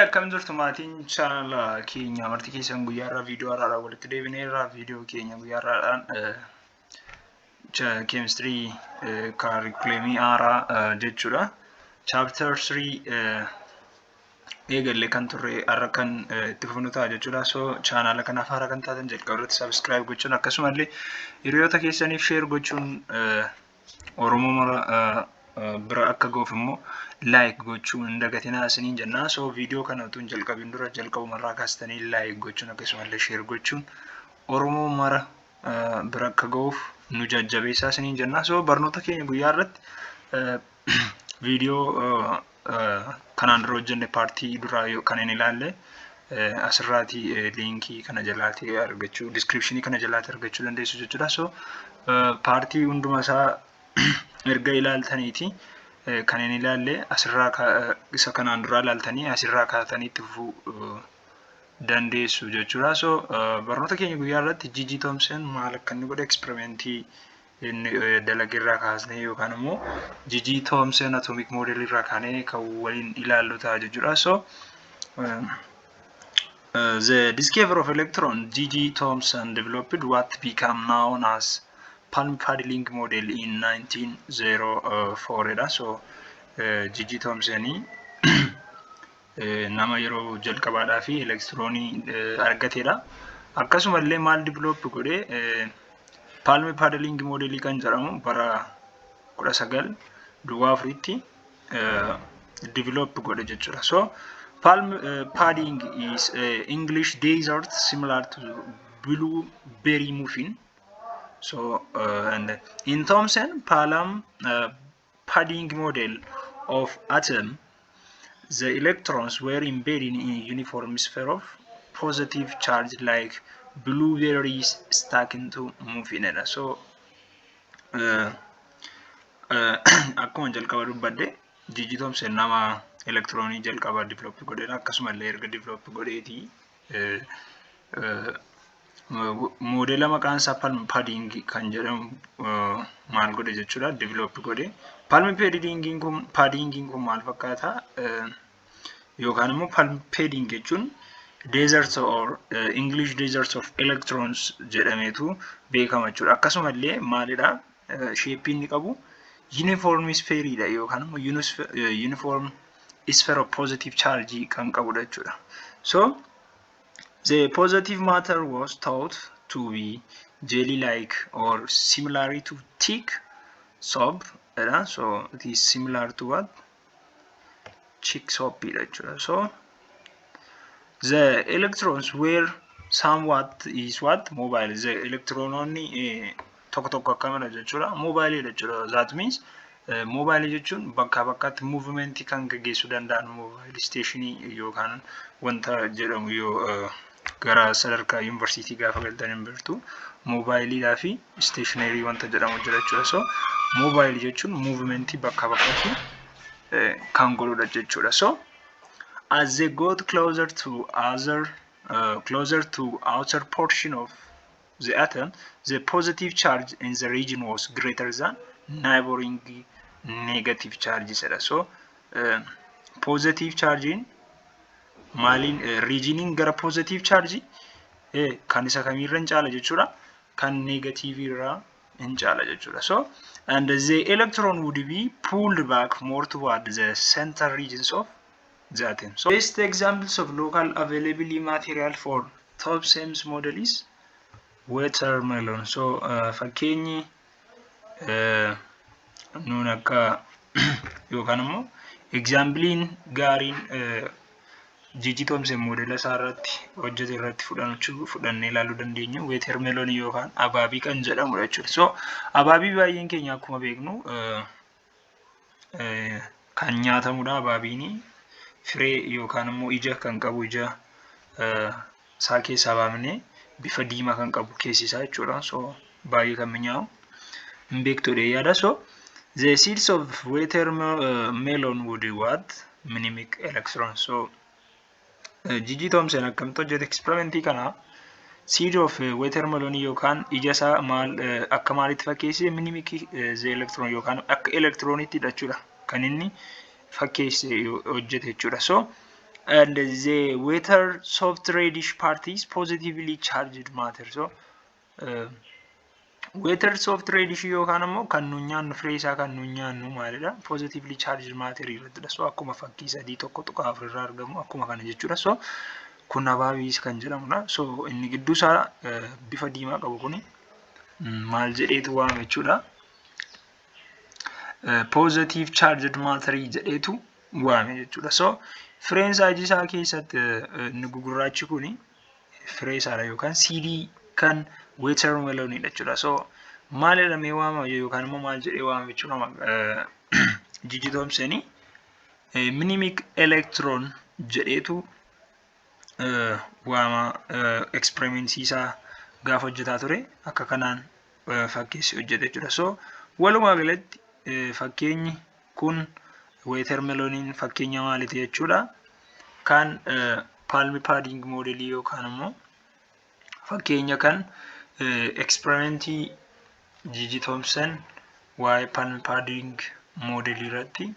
Akkam jirtu maatiin chaanala keenya marti keessan? Guyyaa irraa viidiyoo har'aadhaan walitti deebineerra. Viidiyoo keenya guyyaa har'aadhaan keemistirii kaarikuleemii haaraa jechuudha. Chapter 3 eegallee kan turre har'a kan itti fufnu ta'a jechuudha. So chaanala kanaaf haaraa kan taatan jalqaba irratti subscribe gochuun, akkasumallee hiriyoota keessaniif share gochuun, Oromoo mara bira akka ga'uuf immoo like gochuu hin dagatinaa isiniin jenna. So viidiyoo kana utuu hin jalqabin dura jalqabumarraa kaastanii like gochuun, akkasumallee share gochuun Oromoo mara bira akka ga'uuf nu jajjabeessaa isiniin jenna. So barnoota keenya guyyaa irratti viidiyoo kanaan dura hojjenne paartii duraa kan hin ilaalle asirraati liinkii kana jalaati argachuu, descriptionii kana jalaati argachuu dandeessu jechuudha. So paartii hunduma isaa erga ilaaltaniiti kan hin ilaalle asirraa isa kanaan duraa ilaaltanii asirraa kaatanii itti fufuu dandeessu jechuudha. So barnoota keenya guyyaa irratti J.J. Thomson maal akka inni godhe eksperimentii inni dalage irraa kaasnee yookaan immoo J.J. Thomson atomic model irraa kaanee kan waliin ilaallu ta'a jechuudha. So the discovery of electron, J.J. Thomson developed what became known as plum pudding model in 1904 dha. So J.J. Thomson nama yeroo jalqabaadhaa fi elektiroonii argatedha. Akkasumallee maal develop godhe? Plum pudding modelii kan jedhamu bara 1904tti develop godhe jechuudha. So plum pudding is English dessert similar to blueberry muffin. So and in Thomson plum pudding model of atom, the electrons were embedded in a uniform sphere of positive charge like blueberries stuck into muffin. So akkuma jalqaba dubbadde, J.J. Thomson nama elektiroonii jalqaba develop godhedha. Akkasumallee erga develop godheetii moodela maqaan isaa plum pudding kan jedhamu maal godhe jechuudha, develop godhe. Plum puddingiin kun maal fakkaata? Yookaan immoo plum pudding jechuun dessert or English dessert of electrons jedhameetu beekama jechuudha. Akkasumallee maalidha? Shapeii inni qabu uniform sphereidha yookaan immoo uniform sphere of positive charge kan qabudha jechuudha. So the positive matter was thought to be jelly-like or similar to thick soap. So it is similar to what? Thick soap jechuudha. So the electrons were somewhat is what? Mobile. The electrononni tokko tokko akkamidha jechuudha? Mobile jechuudha. That means mobile jechuun bakkaa bakkatti movementii kan gaggeessuu danda'an, mobile stationii yookaan wanta jedhamu yoo gara sadarkaa yuunivarsiitii gaafa galtan hin beektu, mobileiidhaa fi stationary wanta jedhamu jira jechuudha. So mobile jechuun movementii bakkaa bakkatti kan godhudha jechuudha. So as they got closer to outer portion of the atom, the positive charge in the region was greater than neighboring negative charges jedha. So positive chargein maaliin regioniin gara positive charge kan isa kamiirra hin caala jechuudha? Kan negative irraa hin caala jechuudha. So and the electron would be pulled back more toward the center regions of the atom. So best examples of local available material for Thomson's model is watermelon. So fakkeenyi nuun akka yookaan immoo exampleiin gaariin J.J. Thomson modela isaa irratti hojjete irratti fudhachuu fudhannee ilaaluu dandeenya watermelon yookaan abaabii kan jedhamudha jechuudha. So abaabii baay'een keenya akkuma beeknu kan nyaatamudha. Abaabiin firee yookaan immoo ija kan qabu, ija isaa keessaa baafnee bifa diimaa kan qabu keessi isaa jechuudha. So baay'ee kan mi'aawu hin beektudha yaada. So the seeds of watermelon would what? Mimic electrons. So J.J. Thomson akkamitti hojjete experimentii kana? Seed of watermelon yookaan ija isaa maal akka maalitti fakkeesse? Mimic the electron yookaan akka elektirooniitti jechuudha kan inni fakkeesse hojjete jechuudha. So And the water soft reddish part is positively charged matter. So water soft reddish yookaan immoo kan nu nyaannu, firee isaa kan nu nyaannu maalidha? Positively charged matter irrattidha. So akkuma fakkii 3.14 irraa argamu akkuma kana jechuudha. So kun abaabii kan jedhamudha. So inni gidduu isaa bifa diimaa qabu kuni maal jedheetu waama jechuudha? Positive charged matter jedheetu waame jechuudha. So fireen isaa iji isaa keessatti inni gugurraachi kuni firee isaadha yookaan seedii kan watermelonidha jechuudha. So maal jedhamee waamama yookaan immoo maal jedhee waamama jechuudha J.J. Thomson? Mimic electron jedheetu waama. Experimentii isaa gaafa hojjetaa ture akka kanaan fakkeessi hojjete jechuudha. So walumaa galatti fakkeenyi kun watermeloniin fakkeenya maaliiti jechuudha? Kan plum pudding modelii yookaan immoo fakkeenya kan experimentii J.J. Thomson waa'ee plum pudding modelii irratti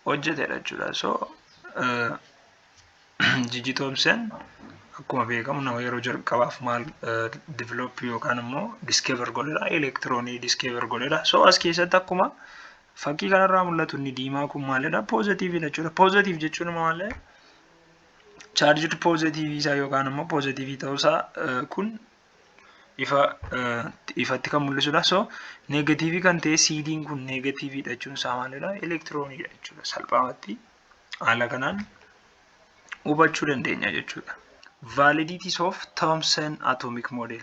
hojjetedha jechuudha. So J.J. Thomson akkuma beekamu nama yeroo jalqabaaf maal develop yookaan immoo discover godhedha? Elektiroonii discover godhedha. So as keessatti akkuma fakkii kanarraa mul'atu inni diimaa kun maalidha? Positiveidha jechuudha. Positive jechuun maalidha? Charged positive isaa yookaan immoo positive ta'uusaa kun ifa ifatti kan mul'isudha. So negative kan ta'e seediin kun negativeidha jechuun isaa maalidha? Elektirooniidha jechuudha. Salphaamatti haala kanaan hubachuu dandeenya jechuudha. Validities of Thomson atomic model,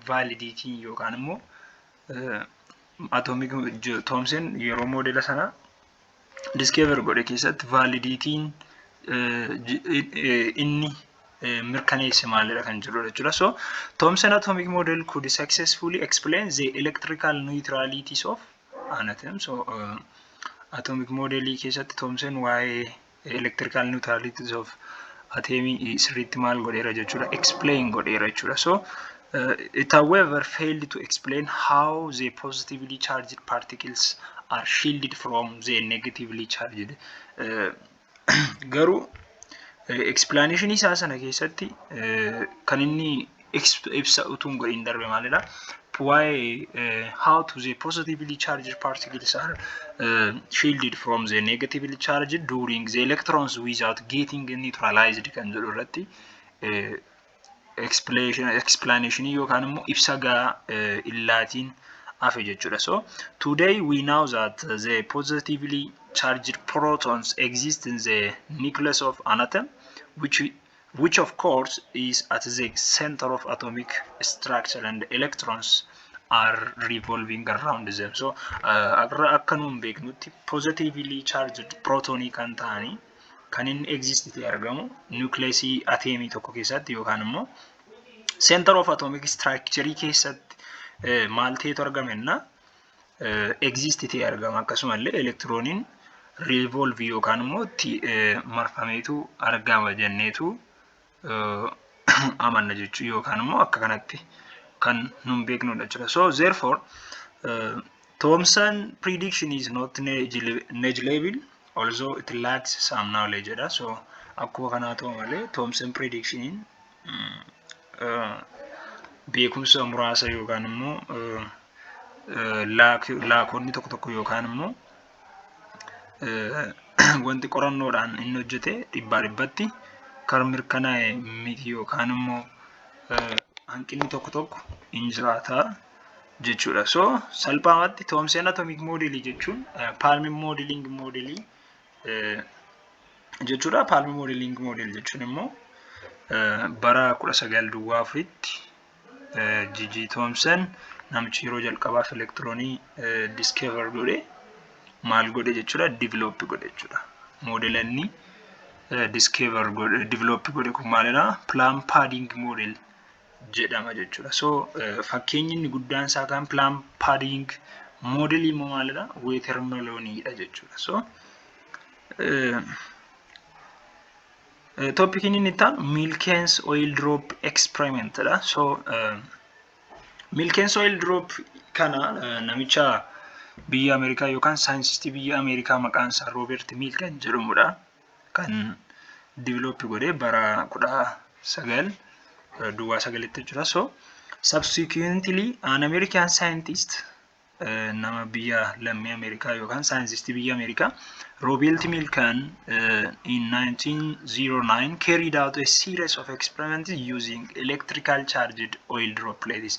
validity yookaan immoo atomic Thomson yeroo modela sana discover godhe keessatti validityn inni mirkaneesse maalidha kan jedhudha jechuudha. So Thomson atomic model could successfully explain the electrical neutralities of an atom. So atomic modelii keessatti Thomson waa'ee electrical neutralities of atomii sirriitti maal godheera jechuudha? Explain godheera jechuudha. So it however failed to explain how the positively charged particles are shielded from the negatively charged. Garuu explanation isaa sana keessatti kan inni ibsa utuu hin godhin darbe maalidha? Waa'ee how to the positively charged particles are shielded from the negatively charged during the electrons without getting neutralized kan jedhu irratti explanation yookaan immoo ibsa gahaa illaatiin hafe jechuudha. So today we know that the positively charged protons exist in the nucleus of an atom, which of course is at the center of atomic structure, and electrons are revolving around them. So akka nuun beeknutti positively charged protonii kan ta'anii kan inni exist ta'e argamu nucleusii atomii tokko keessatti yookaan immoo center of atomic structure keessatti maal ta'etu argama jenna? Exist ta'e argama. Akkasumallee elektirooniin revolve yookaan immoo itti marfameetu argama jenneetu amanna jechuu yookaan immoo akka kanatti kan nun beeknudha jechuudha. So therefore Thomson prediction is not negligible, although it lacks some knowledge jedha. So akkuma kanaa ta'u malee Thomson predictioniin beekumsa muraasa yookaan immoo laakonni tokko tokko yookaan immoo wanti qorannoodhaan inni hojjete dhibbaa dhibbatti kan mirkanaa'e miti yookaan immoo hanqinni tokko tokko hin jiraata jechuudha. So salphaamatti Thomson atomic modelii jechuun plum modeling modelii jechuudha. Plum modeling model jechuun immoo bara 1904tti J.J. Thomson namichi yeroo jalqabaaf elektiroonii discover godhe maal godhe jechuudha? Develop godhe jechuudha. Modela inni discover godhe, develop godhe kun maalidha? Plum pudding model jedhama jechuudha. So fakkeenyi inni guddaan isaa kan plum pudding modelii immoo maalidha? Watermeloniidha jechuudha. So Topiciin inni itti aanu Millikan's oil drop experiment dha. So Millikan's oil drop kana namicha biyya Ameerikaa yookaan scientistii biyya Ameerikaa maqaan isaa Robert Millikan jedhamudha. Kan develop godhee bara 1909tti jechuudha. So subsequently, an American scientist, nama biyya lammii Ameerikaa yookaan scientistii biyya Ameerikaa, Robert Millikan, in 1909 carried out a series of experiments using electrical charged oil droplets.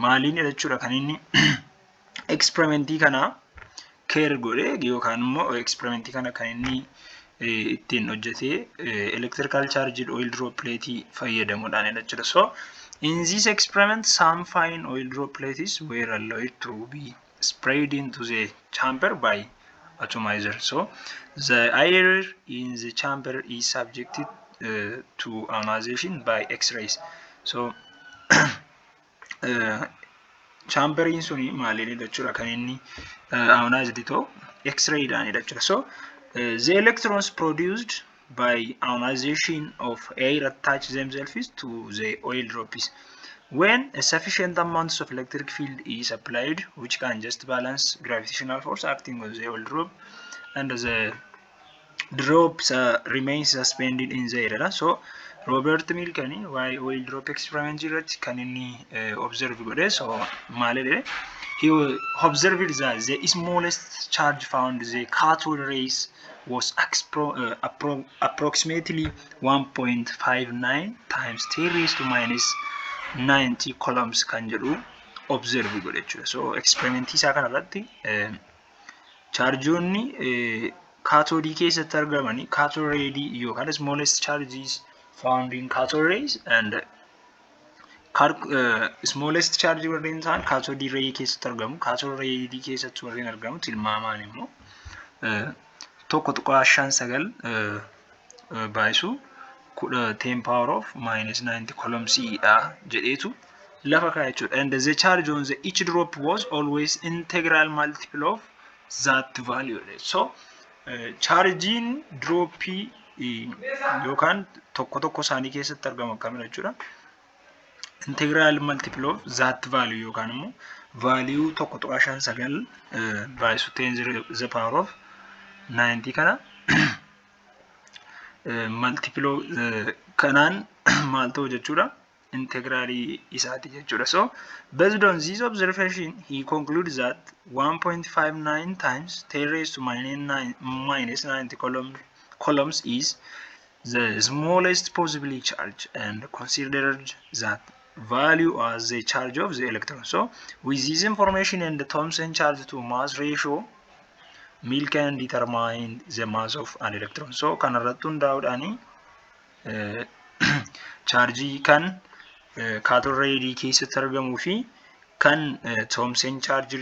Maaliin jechuudha kan inni experimentii kana carry godhe yookaan immoo experimentii kana kan inni ittiin hojjete electrical charged oil droplet fayyadamuudhaan jechuudha. So in this experiment, some fine oil droplets were allowed to be sprayed into the chamber by atomizer. So the air in the chamber is subjected to ionization by X-rays. So chamberiin suni maaliin jechuudha kan inni ionized ta'u? X-rayidhaan jechuudha. So the electrons produced by ionization of air attach themselves to the oil drops. When a sufficient amount of electric field is applied, which can just balance gravitational force acting on the oil drop, and the drops remains suspended in the air. So Robert Millikan waa'ee oil drop experiment irratti kan inni observe godhe, so maal jedhe? He observed that the smallest charge found the cathode rays was approximately 1.59 times 10 raised to minus 90 coulombs kan jedhu observe godhe jechuudha. So experimentii isaa kanarratti chaarjoonni kaatoodii keessatti argamanii, cathode ray yookaan smallest charges found in cathode rays and smallest charge warreen ta'an cathode ray keessatti argamu. Cathode ray keessatti warreen argamu tilmaamaan immoo 1.59 baay'isu 10 power of minus 90 coulombsiidha jedheetu lafa kaa'e jechuudha. And the charge on the each drop was always integral multiple of that value. So chaarjiin dropii yookaan tokko tokko isaanii keessatti argamu akkamidha jechuudha? Integral multiple of that value yookaan immoo value 1.59 baay'isu 10 the power of 90 kana multiple kanaan maal ta'u jechuudha? Integraalii isaati jechuudha. So based on this observation, he concludes that 1.59 times 10 raised to minus 9, minus 90 coulombs is the smallest possible charge and considered that value as the charge of the electron. So with this information and the Thomson charge to mass ratio, Millikan determined the mass of an electron. So kanarratti hundaa'uudhaani chaarjii kan cathode ray keessatti argamuu fi kan Thomson charge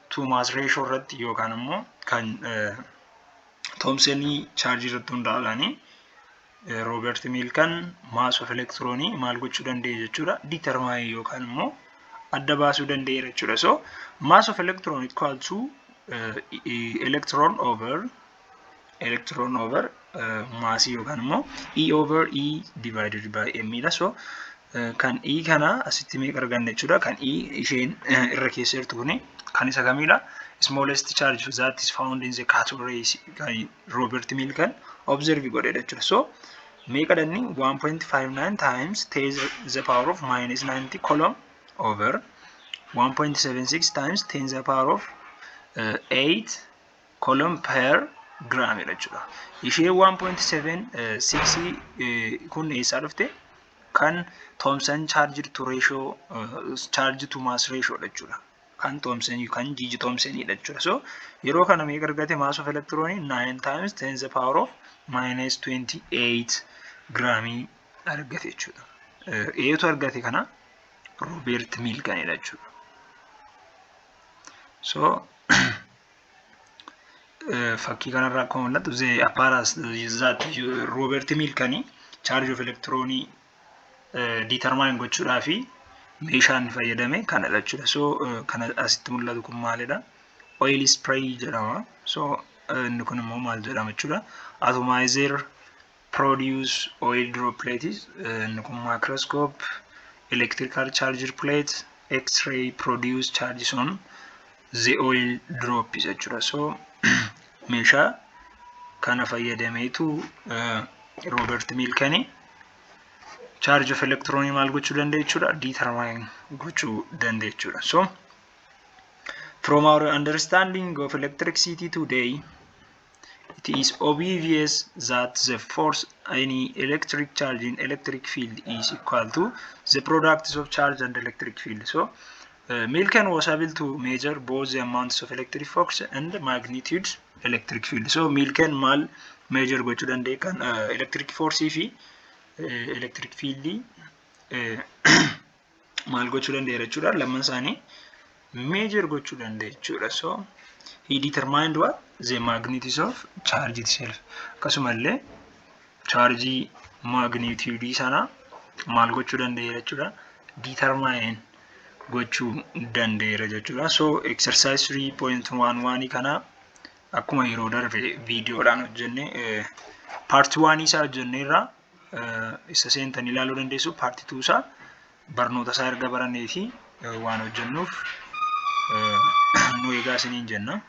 to mass ratio irratti yookaan immoo kan Thomsonii chaarjii irratti hundaa'uudhaani Robert Millikan mass of electronii maal gochuu danda'e jechuudha? Determine yookaan immoo adda baasuu danda'eera jechuudha. So mass of electron equal to electron over maasii yookaan immoo E over E divided by M dha. So kan E kana asitti meeqa arganna jechuudha? Kan E isheen irra keessa jirtu kuni kan isa kamiidha? Smallest charge that is found in the cathode rays kan Robert Millikan observe godhedha jechuudha. So meeqa dhanni? 1.59 times 10 the power of minus 90 coulomb over 1.76 times 10 the power of 8 coulomb per gram jechuudha. Ishee 1.76 kun eessaa dhufte? Kan Thomson charge to ratio, charge to mass ratio jechuudha. Kan Thomson, kan J.J. Thomsonidha jechuudha. So yeroo kana meeqa argate mass of electron? 9 times 10 the power of minus 28 giraamii argate jechuudha. Eetu argate kana? Robert Millikanidha jechuudha. So fakkii kanarraa akkuma mul'atu, the apparatus that Robert Millikan charge of electronii determine gochuudhaa fi meeshaan fayyadame kanadha jechuudha. So kana asitti mul'atu kun maalidha? Oil spray jedhama. So inni kun immoo maal jedhama jechuudha? Atomizer produce oil droplets. Inni kun microscope, electrical charger plate, X-ray produce charges on the oil drops jechuudha. So meeshaa kana fayyadameetu Robert Millikan charge of electronii maal gochuu danda'e jechuudha? Determine gochuu danda'e jechuudha. So from our understanding of electricity today, it is obvious that the force any electric charge in electric field is equal to the products of charge and electric field. So Millikan was able to measure both the amounts of electric force and the magnitude electric field. So Millikan maal measure gochuu danda'e? Kan electric force fi electric field maal gochuu danda'e jechuudha? Lamman isaanii measure gochuu danda'e jechuudha. So he determined what? The magnitude of charge itself. Akkasumallee charge magnitude sana maal gochuu danda'e jechuudha? Determine gochuu danda'eera jechuudha. So exercise 3.11 kana akkuma yeroo darbe viidiyoodhaan hojjenne, part 1 isaa hojjenneerra, isa seentanii ilaaluu dandeessu. Part 2 isaa barnoota isaa erga barannee fi waan hojjennuuf nu eegaa isiniin jenna.